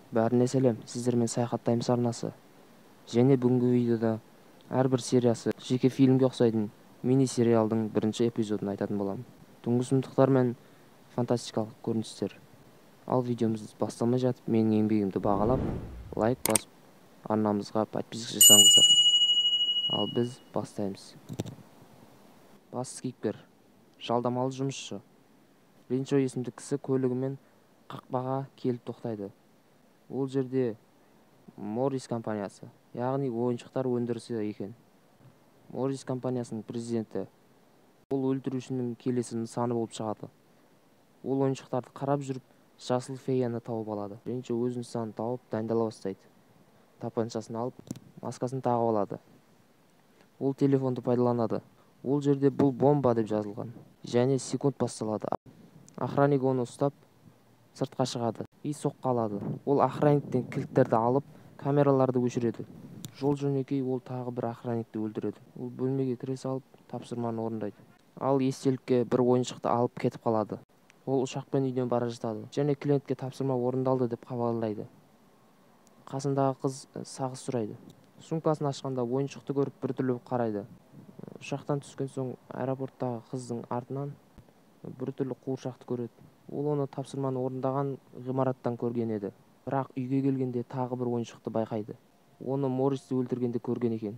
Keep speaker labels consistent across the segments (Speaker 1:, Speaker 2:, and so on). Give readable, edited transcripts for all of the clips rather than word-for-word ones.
Speaker 1: Бәріне сәлем, сіздермен Саяхат Таймс арнасы. Және бүгінгі видеода әрбір сериясы жеке фильмге ұқсайтын мини-сериалдың бірінші эпизодын айтатын боламын. Түнгі сұмдықтар мен фантастикалық көріністер. Ал видеомыз басталмай жатып, менің еңбегімді бағалап, лайк басып, арнамызға подписка жасаңыздар. Ал біз бастаймыз. Басты кейіпкер жалдамалы жұмысшы. Ренчо есімді кісі көлігімен қақпаға келіп тоқтайды. Ол жерде Моррис компаниясы, яғни ойыншықтар өндірісі екен. Моррис компаниясының президенті. Ол өлтірушінің келесі нысаны болып шығады. Ол ойыншықтарды қарап жүріп, жасыл феяны тауып алады. Ренчо өз нысанын тауып, дайындала бастайды. Тапаншасын алып, маскасын тағып алады. Ол телефонды пайдаланады. Ол жерде бұл бомба деп жазылған. Және секунд басталады. Охранник оны ұстап, сыртқа шығады. И соққы алады. Ол охранниктен кілттерді алып, камераларды өшіреді. Жол жөнекей ол тағы бір охранникті өлтіреді. Ол бөлмеге кіре салып, тапсырманы орындайды. Ал естелікке бір ойыншықты алып кетіп қалады. Ол ұшақпен үйден бара жатады. Және клиентке тапсырма орындалды деп хабарлайды. Қасындағы қыз сағыз сұрайды. Сумкасын ашқанда ойыншықты көріп біртүрлі қарайды. Ұшақтан түскен соң аэропорттағы қыздың артынан біртүрлі қуыршақты көреді. Ол оны тапсырманы орындаған ғимараттан көрген еді. Бірақ үйге келгенде тағы бір ойыншықты байқайды. Оны Морристі өлтіргенде көрген екен.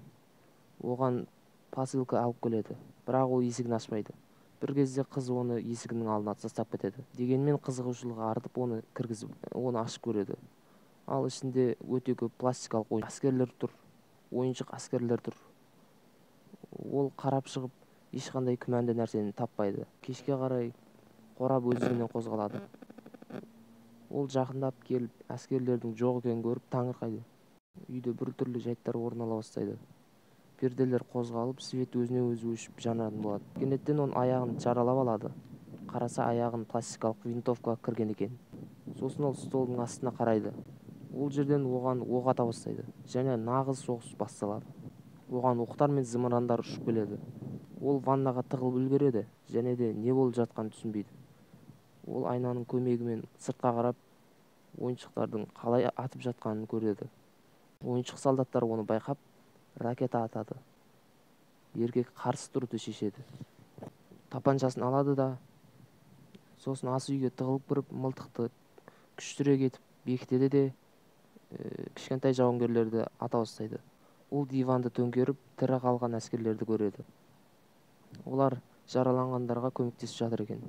Speaker 1: Оған посылка алып келеді. Бірақ ол есігін ашпайды. Бір кезде қыз оны есігінің алдына тастап кетеді. Дегенмен қызығушылығы артып, оны кіргізіп, оны ашып көреді. Ал ішінде өте көп пластикалық әскерлер тұр. Ойыншық әскерлер тұр. Ол қарап шығып, ешқандай күмәнді нәрсені таппайды. Кешке қарай қорап өздігінен қозғалады. Ол жақындап келіп, әскерлердің жоқ екенін көріп таңырқайды. Үйде бір түрлі жайттар орын ала бастайды. Перделер қозғалып, свет өзіне өзі өшіп жанатын болады. Кенеттен оның аяғын жаралап алады. Қараса, аяғын пластикалық винтовка кірген екен. Сосын ол столдың астына қарайды. Ол жерден оған оқ ата бастайды. Және нағыз соғыс басталады. Оған оқтар мен зымырандар ұшып келеді. Ол ваннаға тығылып үлгереді, және де не болып жатқанын түсінбейді. Ол айнаның көмегімен сыртқа қарап, ойыншықтардың қалай атып жатқанын көреді. Ойыншық солдаттар оны байқап, ракета атады. Еркек қарсы тұруды шешеді. Тапаншасын алады да, сосын ас үйге тығылып кіріп, мылтықты күштірек етіп бекітеді де, кішкентай жауынгерлерді ата бастайды. Ол диванды төңкеріп, тірі қалған әскерлерді көреді. Олар жараланғандарға көмектесіп жатыр екен.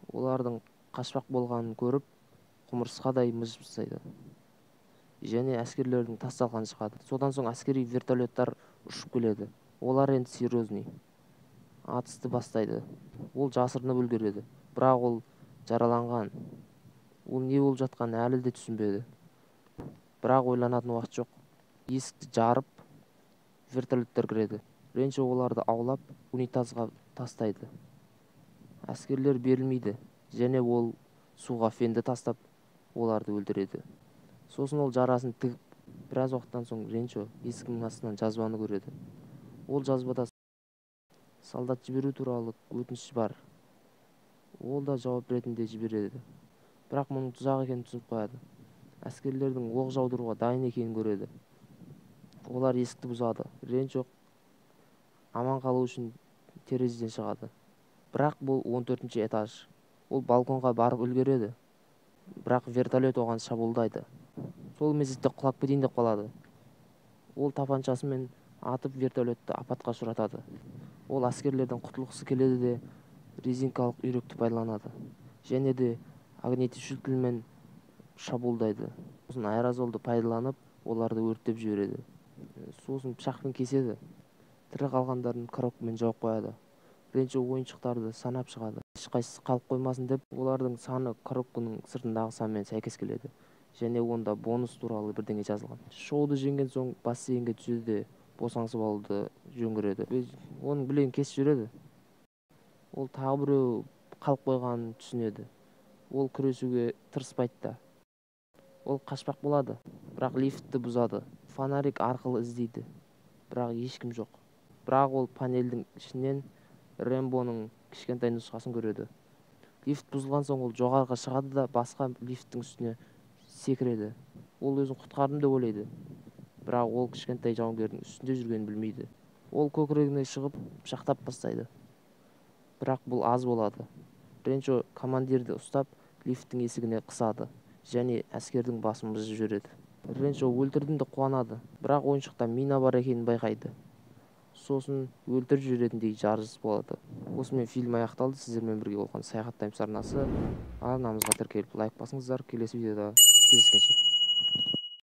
Speaker 1: Олардың қашпақ болғанын көріп, құмырсқадай мыжып тастайды. Және әскерлердің тас талқаны шығады. Содан соң әскери вертолеттар ұшып келеді. Олар енді серьезный. Атысты бастайды. Ол жасырынып үлгереді. Бірақ ол жараланған. Ол не болып жатқанын әлі де түсінбеді. Бірақ ойланатын уақыт жоқ. Есікті жарып, вертолеттер кіреді. Ренчо оларды аулап, унитазға тастайды. Әскерлер берілмейді, және ол суға фенді тастап, оларды өлтіреді. Сосын ол жарасын тігіп, біраз уақыттан соң Ренчо есігінің астынан жазбаны көреді. Ол жазбада солдат жіберу туралы өтініш бар. Ол да жауап ретінде жібереді. Бірақ мұның тұзақ екенін түсініп қояды. Әскерлердің оқ жаудыруға дайын екенін көреді. Олар есікті бұзады. Ренчо аман қалу үшін терезеден шығады. Бірақ бұл 14-ші этаж. Ол балконға барып үлгереді. Бірақ вертолет оған шабуылдайды. Сол мезетте құлап кетейін деп қалады. Ол тапаншасымен атып вертолетті апатқа ұшыратады. Ол әскерлерден құтылғысы келеді де, резинкалық үйректі пайдаланады. Және де огнетушительмен шабуылдайды. Сосын аэрозолды пайдаланып, оларды өртеп жібереді. Сосын пышақпен кеседі. Тірі қалғандарын коробкамен жауып қояды. Ренчо ойыншықтарды санап шығады. Ешқайсысы қалып қоймасын деп, олардың саны коробканың сыртындағы санмен сәйкес келеді. Және онда бонус туралы бірдеңе жазылған. Шоуды жеңген соң бассейнге түседі де, босаңсып алуды жөн көреді. Оның білегін кесіп жібереді. Ол тағы біреу қалып қойғанын түсінеді. Ол күресуге тырыспайды да. Ол қашпақ болады, бірақ лифтті бұзады. Фонарик арқылы іздейді, бірақ ешкім жоқ. Бірақ ол панельдің ішінен Рэмбоның кішкентай нұсқасын көреді. Лифт бұзылған соң ол жоғарыға шығады да, басқа лифттің үстіне Секіреді. Ол өзін құтқардым деп ойлайды. Бірақ ол кішкентай жауынгердің үстінде жүргенін білмейді. Ол көкірегіне шығып, пышақтап бастайды. Бірақ бұл аз болады. Ренчо командирді ұстап, лифттің есігіне қысады және әскердің басын бұзып жібереді. Ренчо өлтірдім деп қуанады, бірақ ойыншықта мина бар екенін байқайды. Сосын өлтіріп жіберетіндей жарыс болады. Осымен фильм аяқталды. Сіздермен бірге болған Саяхат Таймс арнасы. Арнамызға тіркеліп, лайк басыңыздар. Келесі видеода кездескенше.